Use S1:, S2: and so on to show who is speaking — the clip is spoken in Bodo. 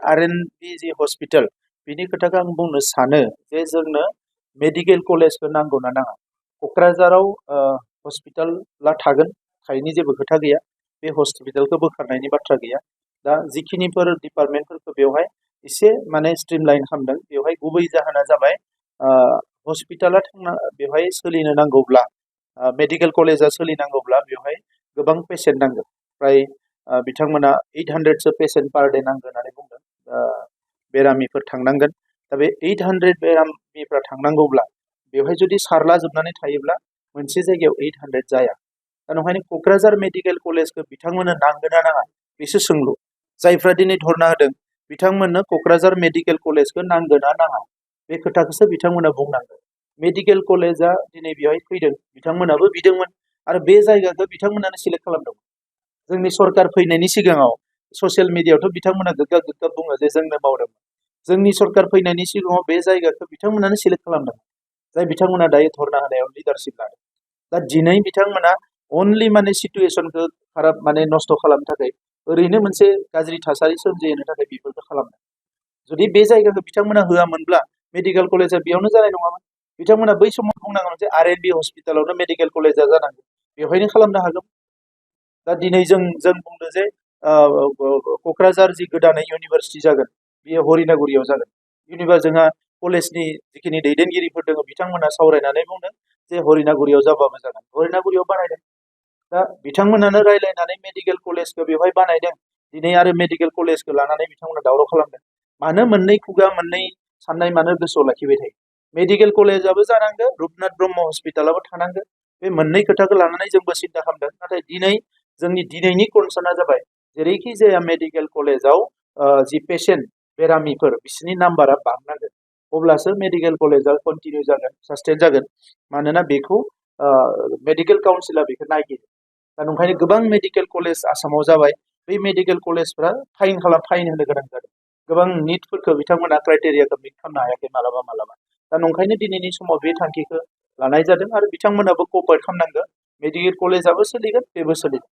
S1: आरएनबि जि हस्पिटाल बिनि खोथाखौ आं बुंनो सानो जे जोंनो मेडिकेल कलेजखौ नांगौ ना नाङा क'क्राझाराव हस्पिटाला थागोन थायैनि जेबो खोथा गैया बे हस्पिटालखौ बोखारनायनि बाथ्रा गैया दा जिखिनिफोर डिपार्टमेन्टफोरखौ बेवहाय एसे माने स्ट्रिमलाइन खालामदों बेवहाय गुबै जाहोना जाबाय हस्पिटाला बेवहाय सोलिनो नांगौब्ला मेडिकेल कलेजा सोलिनांगौब्ला बेवहाय गोबां पेसेन्ट नांगौ फ्राय बिथांमोना 800सो पेसेन्ट पार डे नांगौ होननानै बुंदों बेरामिफोर थांनांगोन दा बे 800 बेरामिफ्रा थांनांगौब्ला बेवहाय जुदि सारलाजोबनानै थायोब्ला मोनसे जायगायाव 800 जाया दा नंखायनो क'क्राझार मेडिकेल कलेजखौ बिथांमोननो नांगौ ना नाङा बेसो सोंलु जायफ्रा दिनै धरना होदों बिथांमोननो क'क्राझार मेडिकेल कलेजखौ नांगौ ना नाङा बे खोथाखौसो बिथांमोना बुंनांगोन मेडिकेल कलेजा दिनै बेवहाय फैदों बिथांमोनाबो बिदोंमोन आरो बे जायगाखौ बिथांमोनानो सिलेक्ट खालामदोंमोन जोंनि सरकार फैनायनि सिगाङाव ससियेल मिडियायावथ' बिथांमोना गोग्गा गोग्गा बुङो जे जोंनो मावदोंमोन जोंनि सरकार फैनायनि सिगाङाव बे जायगाखौ बिथांमोनानो सिलेक्ट खालामदों जाय बिथांमोना दायो धरना होनायाव लिडारशिप लादों दा दिनै बिथांमोना अनलि माने सिटुएसनखौ खाराब माने नस्थ' खालामनो थाखाय ओरैनो मोनसे गाज्रि थासारि सोमजिहोनो थाखाय बेफोरखौ खालामदों जुदि बे जायगाखौ बिथांमोना होआमोनब्ला मेडिकेल कलेजा बेयावनो जानाय नङामोन बिथांमोना बै समाव बुंनांगौमोन जे आरएनबि हस्पिटालावनो मेडिकेल कलेजा जानांगौ बेवहायनो खालामनो हागौ दा दिनै जों बुंदों जे क'क्राझार जि गोदानै इउनिभारसिटि जागोन बेयो हरिनागुरियाव जागोन जोंहा कलेजनि जिखिनि दैदेनगिरिफोर दङ बिथांमोना सावरायनानै बुंदों जे हरिनागुरियाव जाबाबो जागोन हरिनागुरियाव बानायदों दा बिथांमोनानो रायज्लायनानै मेडिकेल कलेजखौ बेवहाय बानायदों दिनै आरो मेडिकेल कलेजखौ लानानै बिथांमोना दावराव खालामदों मानो मोननै खुगा मोननै साननाय मानो गोसोआव लाखिबाय थायो मेडिकेल कलेजाबो जानांगौ रुपनाथ ब्रह्म हस्पिटालाबो थानांगौ बे मोननै खोथाखौ लानानै जोंबो सिन्था खालामदों नाथाय दिनै जोंनि दिनैनि कनसार्नआ जाबाय जेरैखि जाया मेडिकेल कलेजाव जि पेसेन्ट बेरामिफोर बिसोरनि नाम्बारा बांनांगोन अब्लासो मेडिकेल कलेजा कन्टिनिउ जागोन सास्टेन जागोन मानोना बेखौ मेडिकेल काउन्सिला बेखौ नागिरो दा नंखायनो गोबां मेडिकेल कलेज आसामाव जाबाय बै मेडिकेल कलेजफ्रा फाइन होनो गोनां जादों गोबां निटफोरखौ बिथांमोना क्राइटेरियाखौ मिट खालामनो हायाखै मालाबा दा नंखायनो दिनैनि समाव बे थांखिखौ लानाय जादों आरो बिथांमोनाबो कपारेट खालामनांगौ मेडिकेल कलेजाबो सोलिगोन बेबो सोलिगोन